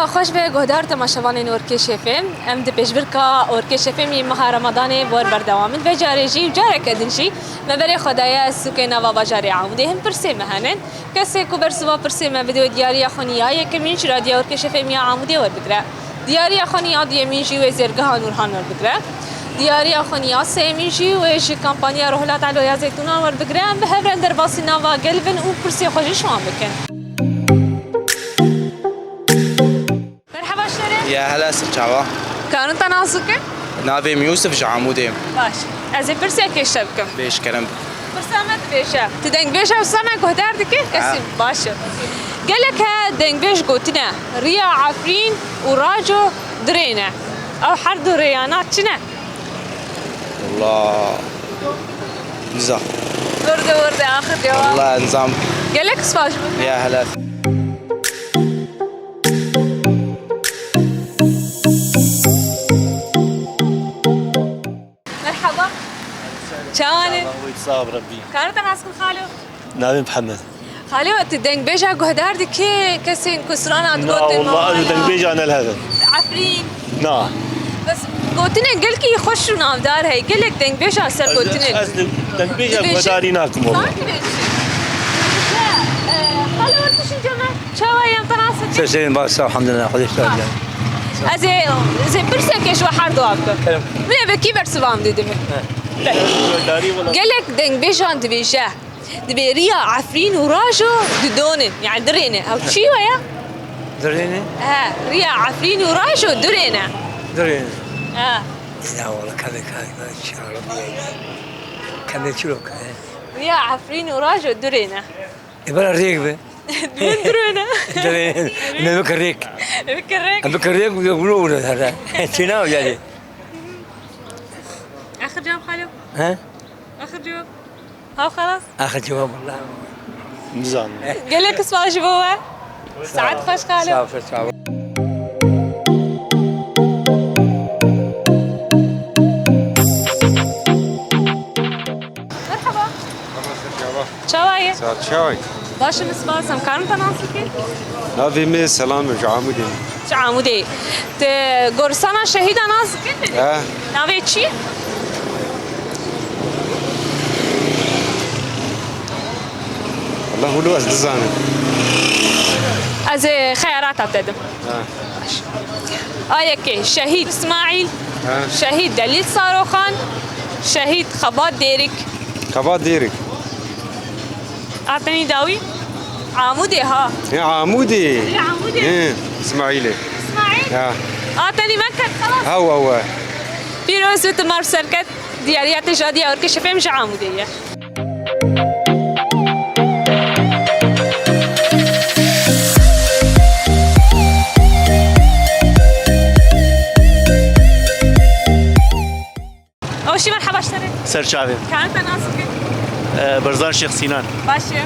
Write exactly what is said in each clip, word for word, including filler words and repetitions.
Xweş be guhdar temaşevanên Orkê Şefêm. Em di pêşbirka Orkê Şefêm yê meha Remadanê bi we re berdewam in. Vê carê jî û careke din jî me berê xwe daye sûkê nava bajarê Amûdê. Hin pirsê me hene. Kesê ku bersiva pirsê me bide wê diyariya xwe nî ya yekemîn ji Radyoya Orkê Şefêm ya Amûdê werbigire. Diyariya xwe nî ya duyemîn jî wê zêrgeha Nûrhan werbigire. Diyariya xwe nî ya sêyemîn jî wê ji kampanya Rohila Telo ya Zeytûnan werbigire. Em bi hev re derbasî nava gel bin û pirsê xwe ji şiwan bikin. Merheba şerê. Ya hela, ser çava. Karin te nas bikim? Navê min Yûsif, ji Amûdê. Baş. Ez ê pirseke ji te bikim. Bêş, kerem. Pirsa me dibêje. Tu dengbêja wisa me guhdar dikî? Ha. Kesî baş e. Gelek he dengbêj gotine, riya Efrîn û Raco du rê ne. Ew her du rêyana çi ne? Walla. Nizam. Wirde wirde axir cewab. Walla nizam. Gelek spas ji bo te. Ya hela. Merhaba. Çawan e? Sax ol, Rebbî. Karin te nas bikim xalo? Navê Mihemed. Xalo, tu dengbêja guhdar dikî, kesên ku strana digotin? Na, walla, ez dengbêja ne li hev im. Efrîn. Na. Bes gotinên gelkî xweş û navdar heye. Gelek dengbêja ser gotinên. Ez, ez dengbêja guhdarî nakim, walla. Saet dibêjî. Xalo, were tu şîn cem me. Çawa ye, em te nas bikin? Ser serê min baş, elhamdulillah, Xwedê ji te razî. Ez ê, ez ê pirseke ji we her duwa bikim. Kerem. Min ê vekî bersiva min didime. He. Gelek dengbêjan dibêje. Dibê riya Efrîn û Rajo du donin. Yani du rê ne. Ew çi we ya? Du rê ne? He, riya Efrîn û Rajo du rê ne. Du rê ne. He. Ya wala kemê kemê çi Arabî ye. Kemê çîrok, he. Riya Efrîn û Rajo du rê ne. E, bela rêk be. Du rê ne. Du rê. Me bike rêk. Bike rêk. Bike rêk, wilo wilo here. Çi ne yani? Axir cewab xalo. He? Axir cewab. Haw xelas. Axir cewab, walla. Nizanim. Gelek spas ji bo we. Saet xweş xalo. Sağ ol, sağ ol. Merhaba. Merhaba, ser çava. Çawa ye? Saet çawa ye? Baş im, spas. Em karin te nas bikin? Navê min Selam e, ji Amûdê me. Ji Amûdê. Te goristana şehîda nas dikin? He. Navê çi ye? Allah, hûlo ez dizanim. Ez ê xeyarata te dim. He. A yekê Şehîd Îsmaîl, he, Şehîd Delîl Saroxan, Şehîd Xebat Dêrik. Xebat Dêrik. A tenî dawî? Amûdê ha. Ê Amûdê. Ê Amûdê. Ê, Îsmaîlê. Îsmaîl? Ha. A tenî me ket xelas. Ew, ew e. Pîroz û tu mar serket. Diyariya te ji Radyoya Orkê Şefêm ji Amûdê ye. Awşî, merheba ji te re. Ser çavê. Karin te nas bikin? E, Berzan Şêx Sînan. Baş e.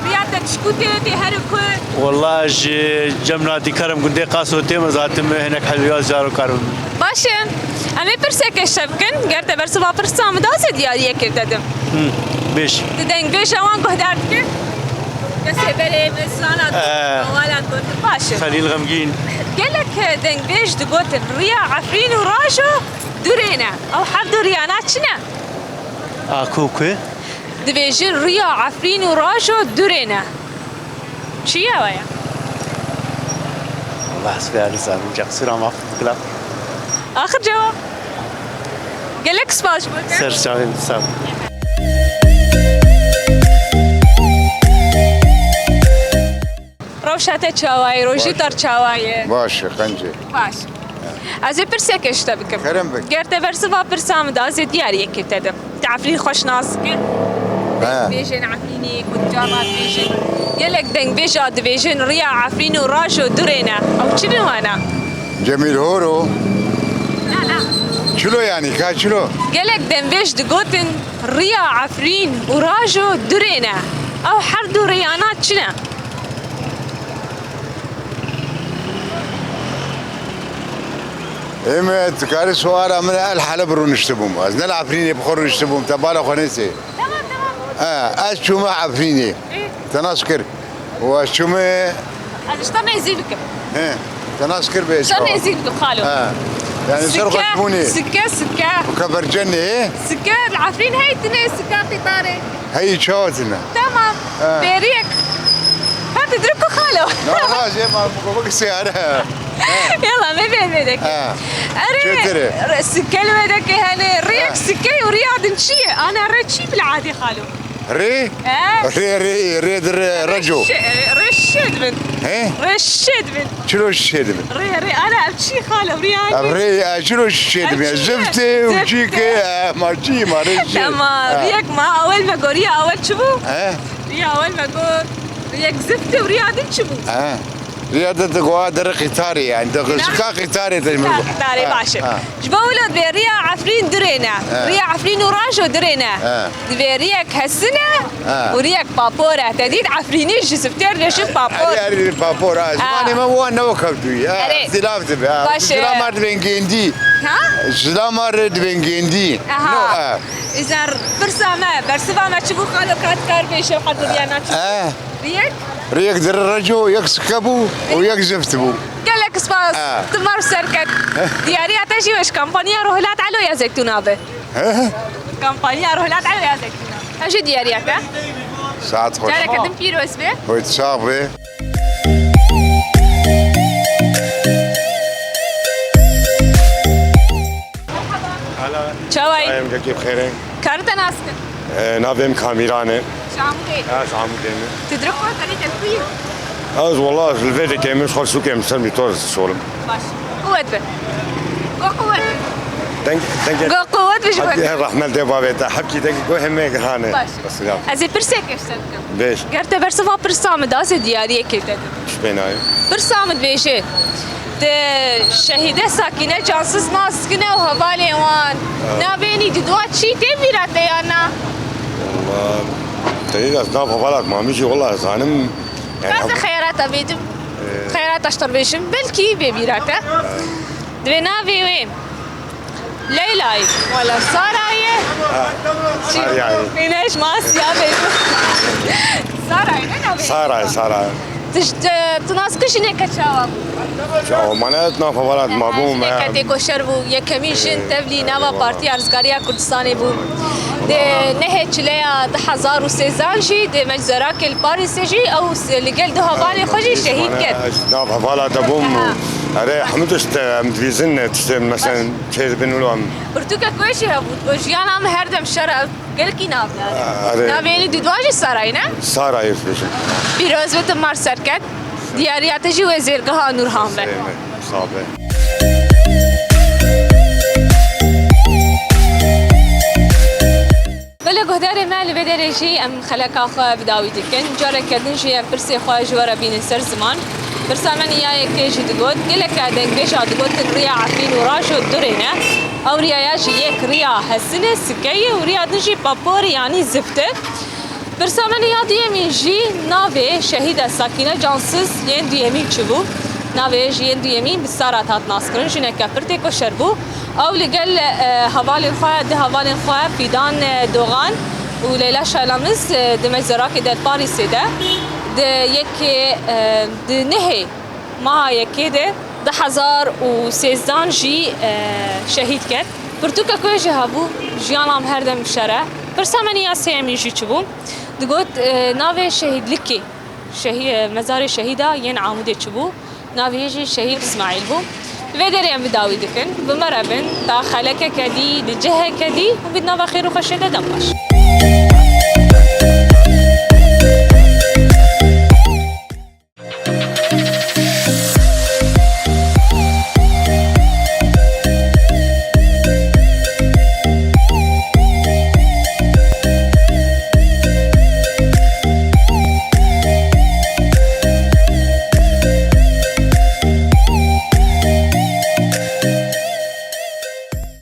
Riya te çi ku tê, tê her ku? Walla ji cem nadîkar im, gundê Qaso tê, min zatim hinek helwiyaz caro karim. Baş e. Em ê pirseke ji te bikin. Ger te bersiva pirsa min da, ez ê diyariyekê te dim. Hı, bêj. Tu dengbêja wan guhdar dikî? Kesê berê min strana, e, hewalan gotin. Baş e. Xelîl Xemgîn. Gelek dengbêj digotin, riya Efrîn û Rajo du rê ne. Ew her du riyana çi ne? A ku ku? Dibêjin riya Efrîn û Rajo du rê ne. Çi ye we ya? Allah, ez vê nizanim, ca qisûra maf bikila. Axir cewab. Gelek spas ji bo te. Ser çavê min, sağ ol. Rewşa te çawa ye? Rojî te çawa ye? Baş e, qencê. Baş. Ez ê pirseke ji te bikim. Kerem bik. Ger te bersiva pirsa min da, ez ê diyariyekê te dim. Tu Efrîn xweş nas dikî? He. Dengbêjên Efrînê ku tu carna dibêjin. Gelek dengbêja dibêjin, riya Efrîn û Rajo du rê ne. Ew çi ne wana? Cemîl Horo. Na, na. Çilo yani, ka çilo? Gelek dengbêj digotin, riya Efrîn û Rajo du rê ne. Ew her du rêyana çi ne? Ê me, tu karî suala min, el Heleb rûniştibûm. Ez ne li Efrînê bi xwe rûniştibûm, te bala xwe nêsê. Tamam, tamam. He, ez çûme Efrînê. Ê. Te nas kir. Û ez çûme. Ez ji te nêzî bikim. He. Te nas kir bê. Ser çawa? Nêzîk tu xalo. Ha. Yani ser Sike, xweşbûnê. Sike, sike. Kebercenê. Sike, li Efrîn hey tine sike qîtarê. Hey çawa tine? Tamam. Ha. Bêriyek. Ha, tu diriko xalo. Na, na, jê ma, ma, ma, seyare. Yalla, me bê, me deke. Ha. Erê, Çêtir e. Re-, sike li me deke, hani, riyek Ha. sike û riya din çi ye? Ana re çi bila adê xalo? Rê? He? Rê, rê, rê dir, rê, reco. Şe-, rê şê dibin. He? Rê şê dibin. Çilo şê dibin? Rê, rê, ana ev çi xalo, rê Ev hangi? rê, e, çilo şê Ev dibin? çi ye? Zifte û Zifte. çîke, e, ma çi, ma rê şê. Tamam, Ha. riyek ma, awel me goriya, awel çi bû? He? Riya awel me got, riyek zifte û riya din çi bû? He. Riya de, de goa dere qîtarê yani, de Riya? şika qîtarê te Şika qîtarê, Ha, baş e. ha. Ji bo wilo divê riya Efrîn durê ne. He. Riya Efrîn û Rajo durê ne. He. Divê riyek hesine He. û riyek papor e. Te dît Efrînî ji ziftêr dibêjin papor. Erê, erê, papor, ha. Ha. Zimanê me wan ne wek hevdûyî, ha. Erê. Zilaf dibe, ha. Baş e. Zilama dibên gêndî. Ha? Zilama re dibên gêndî. Aha. No, ha. Îzan pirsa me, bersiva me çi bû xalo, ka dikar bêje hevdû riyana çi? Ha. Riyek? Riyek dir reco, yek sike bû û yek zift bû. Gelek spas. Ha. Tu mar ser ket. Diyariya te jî weş, kampanya Rohilat Elo ya Zeytûna be. He? Kampanya Rohilat Elo ya Zeytûna. Ev jî diyariya te. Saet xweş. Careke din pîroz be. Hoyt sax be. Çawayî? Em gelkî bi xêr in. Karin te nas kin? Ee, navê min Kamîran e. Ji Amûdê? Ha, ji Amûdê me. Tu diriko, tenê te kuyî? Ez wela li vê dikê min, ji xwe sûkê min ser mîtor solim. Baş. Quwet be. Go quwet be. Deng, dengê Go quwet be ji xwe. Hepkî her rehmet dê bavê te. Hepkî dengê go heme giran e. Baş. Bes ya. Ez ê pirseke ji te bikim. Bêj. Ger te bersiva pirsa min da, ez ê diyariyekê te dim. Ji pênayê. Pirsa min dibêje, tu Şehîde Sakîne Cansız nas kine û hevalên wan. Evet. Navê nî di dua çi tê bîra te ya na? Wala, te ez nav hevala mamî jî wala zanim. Yani, Ka ez xeyarata bêdim. Ee. Xeyarata ji te bêjim. Belkî bê bîra te. Divê navê wê Leylayê. Wala Sarayê. Ha. Çi? Sarayê. Mîneş Masya bêdim. Sarayê ne navê? Sarayê, Sarayê. Tu, tu, tu nas kir jineke çawa bû? Çawa, mane, nav hevala ma bûm, Jineke e. Têkoşer bû, yekemîn jin Ee, tevlî nava eyvallah. Partiya Rizgariya Kurdistanê bû. Di nehê çileya du hezar û sêzan jî di Meczerakê li Parîsê jî ew s-, li gel du hevalê xwe jî şehîd ket. Nav hevala te bûm û Aha. erê hemû tişt em divîzin tiştên, mesela, çêdibin wilo em. Pirtûkek wê jî hebû, digot, jiyana min her dem şer e, gelkî nav dane. Erê. Navê wî di dua jî Sarayê ne? Sarayê dibêjin. Pîroz be, tu mar ser ket. Diyariya te jî wê zêrgeha Nûrhan be. Sê me. Sağ be. Belê guhdarê me, li vê derê jî em xeleka xwe bi dawî dikin. Careke din jî em pirsê xwe ji we re bînin ser ziman. Pirsa me ya yekê jî digot, gelek dengbêja digotin riya Efrîn û Rajo du rê ne. Ew riyaya jî yek riya hesine, sike ye û riya din jî papor, yanî zift e. Pirsa me ya duyemîn jî navê şehîda Sakîne Cansız yên duyemîn çi bû? Navê ji yên duyemîn bi Sarat hat naskirin, jineke pir têkoşer bû. Ew li gel, e, hevalên xwe, di hevalên xwe Fîdan, e, Dogan û Leyla Şalamız, e, di Meczerakê de Parîsê de di yekê, e, di nehê meha yekê de du hezar û sêzdan jî, e, şehîd ket. Pirtûkek wê jî hebû, jiyana min her dem şer e. Pirsa me ya sêyemîn jî çi bû? Digot, e, navê şehîdlikê, şehî-, e, mezarê şehîda yên Amûdê çi bû? Navê yê jî Şehîd Îsmaîl bû. Vê derê em bi dawî dikin. Bi me re bin, ta xelekeke dî, di ciheke dî û bi nava xêr û xweşê de dem baş.